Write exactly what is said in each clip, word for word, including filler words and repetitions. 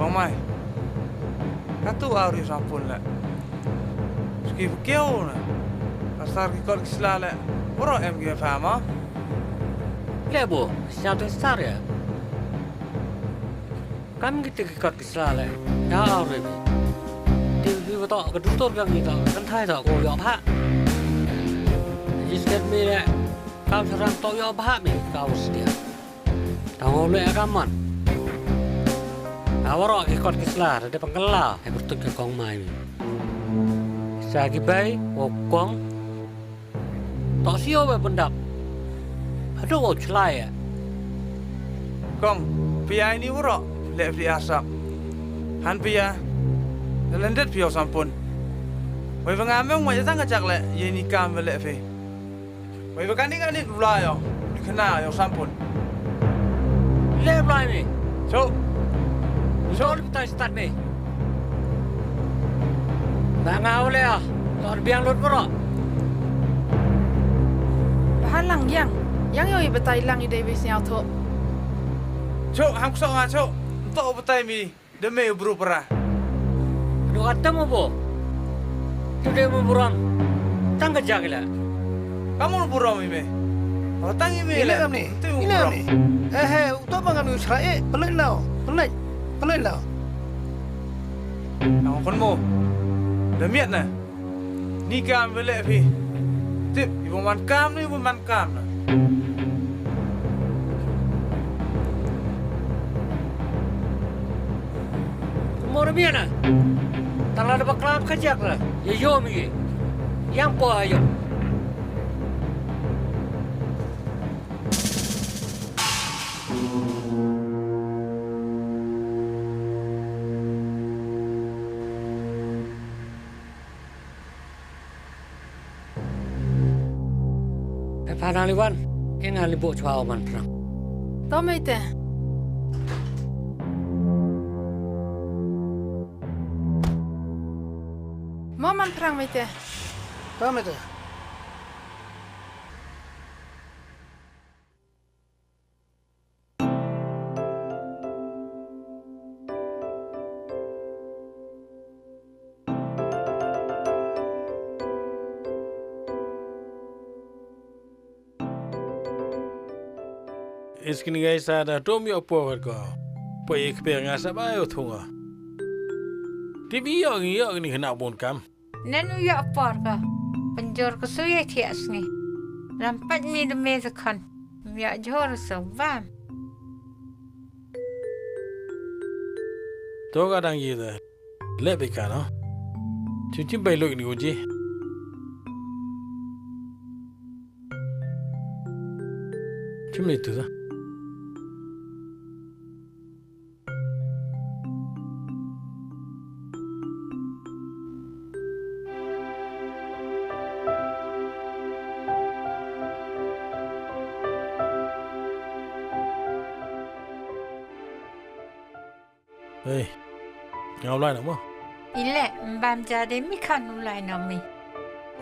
Mai. Katu auri Sampun leh. Suki pekeu na. Asar ki kot ki sla leh. Bro em ki pha ma. Leh bo, siap tu sar ya. Kam kita ki kot ki sla leh. Ya auri bi. Ti bi betok ke dutur kang kita. Kan thai tak ko yok pha. Jisket mi leh. Kam serang tok yok pha mi. Kau sedia. Tang ule ka man. Awaro ki kot ki sla da pangkala e bertut ka kong mai. Sa ki bai o kong. Tok sio ba pendap. Aduh o chlai ya. Kong, pia ini waro le pia asap. Han pia. Dalendet pia Sampun. Wai ba ngameng wai jatang ka jak le ye ni kam le pia. Wei ba kani kani u lai o. Ni kena o Sampun. Le u lai ni. So. So. Ni tai start ni. Ba nga u le o. Tor biang lut bro. Ba lang yang. Yang yo i batai lang i dei bis nyau tho. So, hang so nga so. Nto batai mi. Demi u bru para. Adu atam u bo. Tu dei u burom. Tang ka jagila. Kamu burom ime. Oh, tang ime le. Kam ni. Tu ine burom ni. He he, uto bang kami usra e. Pelai lau. Pelai. Pelai lau. Nang kon mo. Demiat na. Ni kam bele phi. Tip, ibu man kam ni, ibu man kam na. Kumor mi na. Tala da bakla ka jak la. Ye yo mi. Yang po ayo. Pha na liwan, ina libo chwa o man prang. To mai te. Mo man prang mai te. To mai te. Iskini gai sa da tom yo por ko. Po ik pe nga sa ba yo thunga. Ti bi yo ngi yo ni kena bon kam. Nen u ïoh por ka. Pynjor ka suya thiah sngi. Lam pait mi de me sa khan. Ym ïoh jor sa bam. To ka dang yi de. Leh bika no. Chim chim bai luk ni uji. Chim ni tu da. Hei, nga u lai na mo. Ile, mbam jadi mi khan u lai na mi.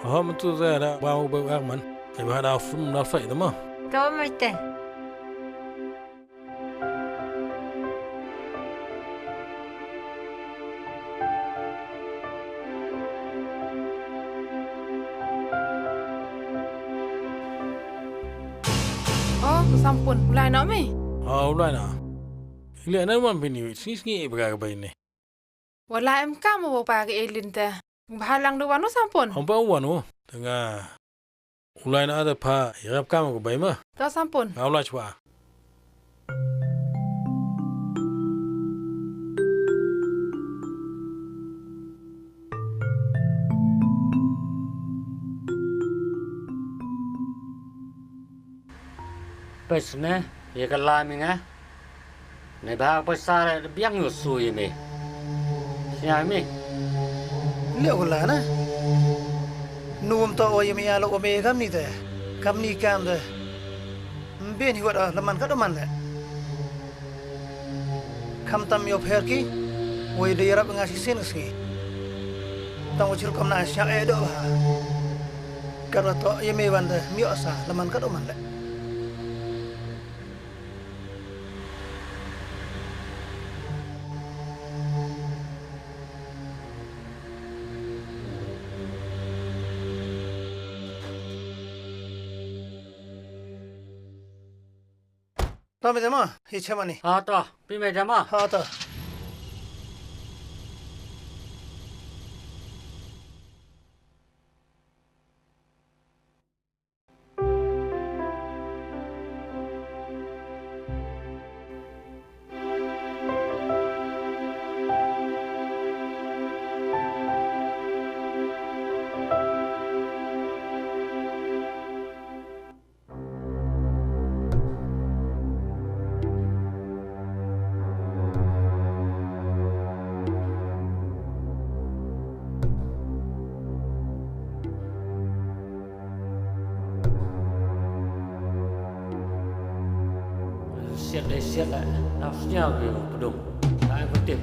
Ho, mtu zera ba u ba man. Ai ba da fum na fai da mo. To mai te. Oh, Sampun, u lai na mi? Oh, u lai na. Ile na man bini, sngi sngi ba ga bai ne. Wala em kam u ba ga elin te. Ba lang du wanu Sampun. Hom ba wanu. Tanga. U lai na ada pha, ïarap kam ko bai ma. To Sampun. Nga u lai chwa. Pesne, ye ka la mi nga. Ne ba pesa re biang yo su ye me. Sia me. Le wala na. Nu um to ye me ya lo me kam ni te. Kam ni kam de. Mben hi wat la man ka do man le. Kam tam yo pher ki. Wei de yarap nga si sen ki. Tang wachir kam na sia e do ba. Ka do to ye me wan de mi sa la man ka do man le. To me dama, hi chemani. Ha to, pi me dama. Ha to. Siat dei siat la, nau sñiaw ki pdung. Dai pyntim.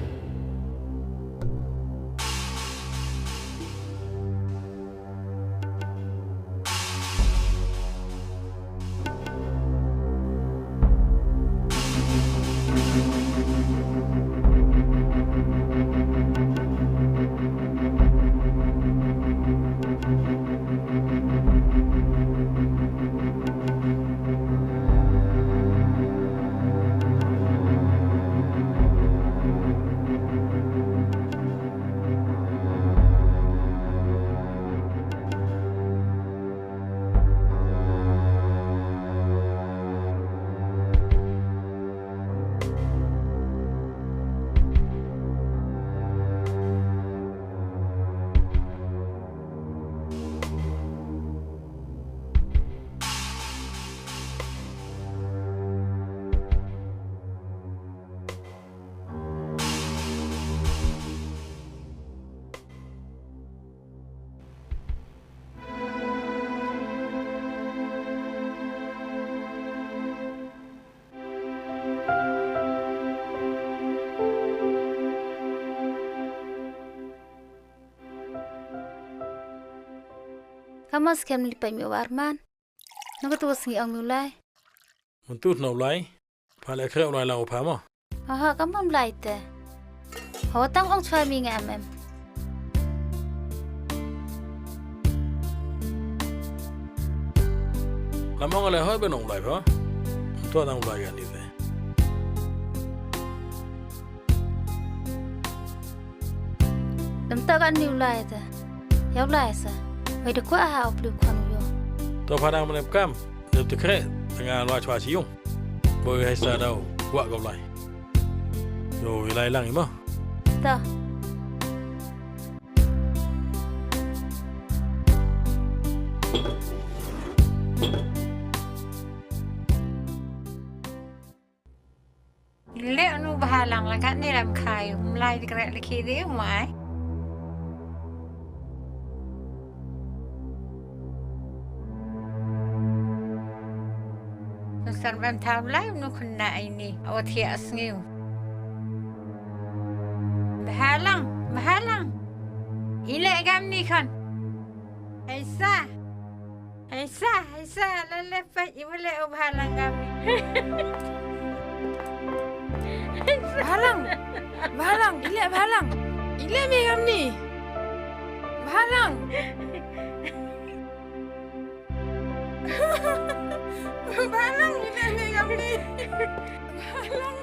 Ka mon skhem li peit mi u Arman. Nang ka tu sngi ong mi u Blai. Mynta u tnga u Blai. Pha leh khreh u Blai lang u pha mo. Aha, ka mon Blai te. Hawa tang ong chwa mi nga em em. Lam ong leh hoi ben ong u Blai pha. To tang u Blai ka ni te. Dam ta ka ni u Blai te. Ya u Blai sa. Wei da kwah ha u pli u khon u yo. To pha dang mane kam. Dep te khreh. Tanga lwa chwa chi yung. Boi hai sa dau. Kwah ka u Blai. Yo, i lai lang i mo. Ta. Leh nu bha lang la katne lam khai, um lai dik rek laki di um ai. Nusar bam tham lai nu khun na ai ni, awat hi asngiu. Bha lang, bha lang. I leh gam ni khon. Aisa. Aisa, Aisa, la leh peit i mele u bha lang gam ni. Bha lang, bha lang, i leh bha lang. I leh me gam ni. Bha lang. Bha lang, i leh me gam ni. Bha lang.